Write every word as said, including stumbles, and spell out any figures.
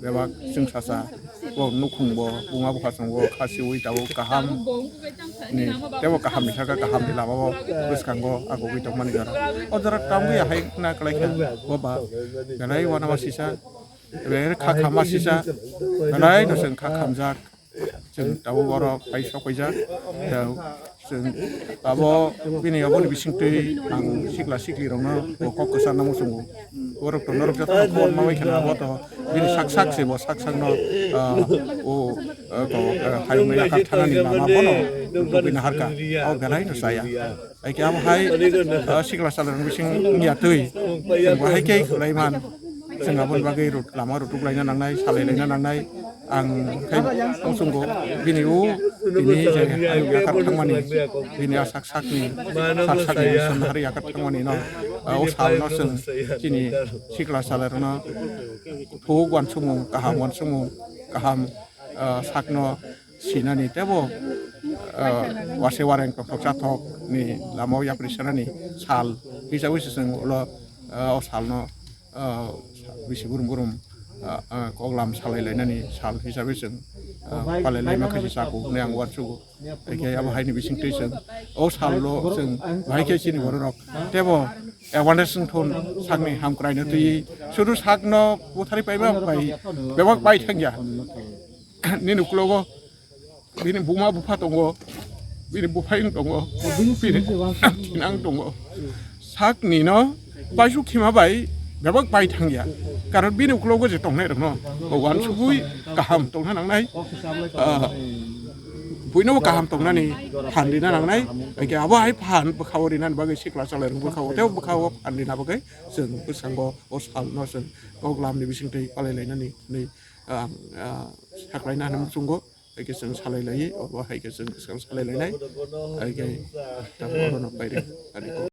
Bebak chwng sacha, bo nukhung bo, buma bupha chwng bo, khasiui tabuk kaham ni, tebo kaham ni saka kaham ni lama bo bwskango agugui tongmani jora. O jora tamgwi ahai na kwlai kha, bo ba belai uanama sisa, belai kha khama sisa, belai no chwng kha khamjak. Chwng tabuk oro pai sok paijak. Chwng abo bini aboni bisingtwi ang sikla sikli rokno bo kok kwcharna muchungo. Borok to norok jotono khobor ma bai kheno abo to bini sak sak se bo sak sakno, ah, o, ah, ko, ah, hayung yakar thanani lama bono tubui naharka. Abo belai no chaya. Haikhe abo hai, ah, sikla salarokni bising wngya twi. Chwng bo haikhe khlai man. Chwng aboni bagwi rut-, lama rutuk laina nangnai, salai laina nangnai. Ang khe muchungo bini o tini je hayung yakar thangmani, bini a sak sakni, sak sakni bising hari yakar thangmani no, ah, o salno chwng chini sikla salarokno thuk uansukmung, kaham uansukmung, kaham, ah, sakno sinani tebo, ah, wase wareng tongthok chathok ni lama o yapri sanani sal hisabwi se chwng ulo, ah, o salno, ah, bisi burum burum, ah, ah, koklam salai lainani sal hisabwi chwng, ah, palai laima khe se chaku hwnwi ang uansugo. Haikhe abo haini bisingtwi chwng o salno chwng bahai khe chini bororok tebo awareness wngthun sakni hamkraino twi sudu sakno butharwi paima bai bebak bai thangya. Nini uklogo bini buma bupha tongo, bini buphai wng tongo, bini thinang tongo. Sakni no paisuk khima bai bebak pai thangya. Karon bini uklogo je tongnai rokno bo uansugwi kaham tongna nangnai. Ah, buino bo kaham tongnani phan rina nangnai. Haikhe abo hai phan bwkhao rinani bagwi sikla chalai rok bwkhao tei bwkhao phan rina bagwi chwng bwskango o salno chwng koklamni bisingtwi palai lainani hwnwi, ah, ah, saklaina hwnwi muchungo. Haikhe chwng salai lai, obo haikhe chwng bwskango salai lainai. Haikhe tabuk orono pairi, ari kok.